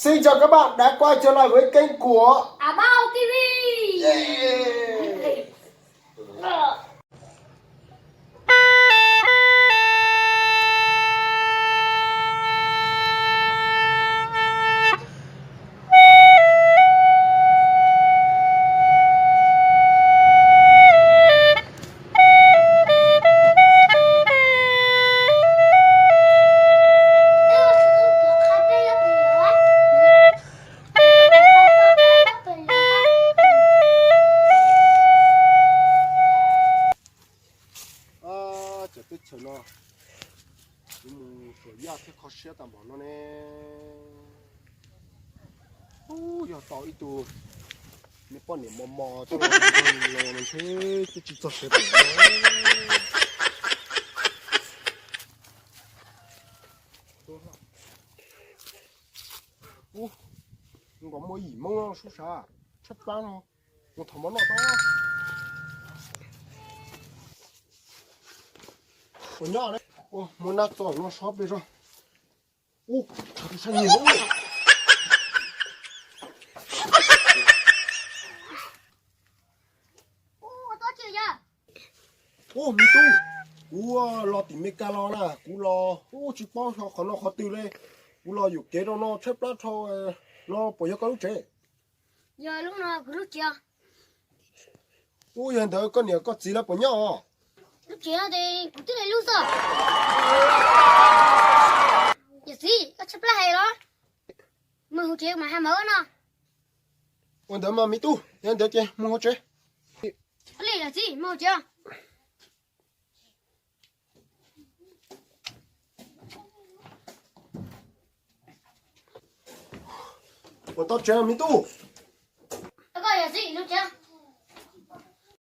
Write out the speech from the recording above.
Xin chào các bạn đã quay trở lại với kênh của Ả Bao ti vi. Cov teb chaws no, kuv mus suam yaj thiab kho siab tag npaum no ne. Ub, yog tau ib tug me poj niam mos mos tuaj los ntshe twb tsis txog siav pem no. Ub, nkaus muaj yim Hmoob sub sav tshaib plab no, mus thov mov noj tso. Ua nyob, ua muaj nab txo no sob peb zog. Ub, tshaib nyuj. Ub, me tub, kuv los tim Meskas los na, kuv los ub tsis paub qhov no qhov twg li. Kuv los yuam kev rau no tshaib plab dhau no, puas yog koj lub tsev? Yog lub no kuv lub tsev. Ub, yog ntawd koj niam koj txiv lawv puas nyob os? Lub tsev no ces kuv twb hais lub xwb. Yawm txiv, koj tshaib plab heev los? Mus hauv tsev mas haj mov no. Ua ntawd mas me tub, yog ntawd ces mus hauv tsev. Li yawm txiv, mus hauv tsev. Ua tau tsev me tub. Koj yawm txiv, mus tsev.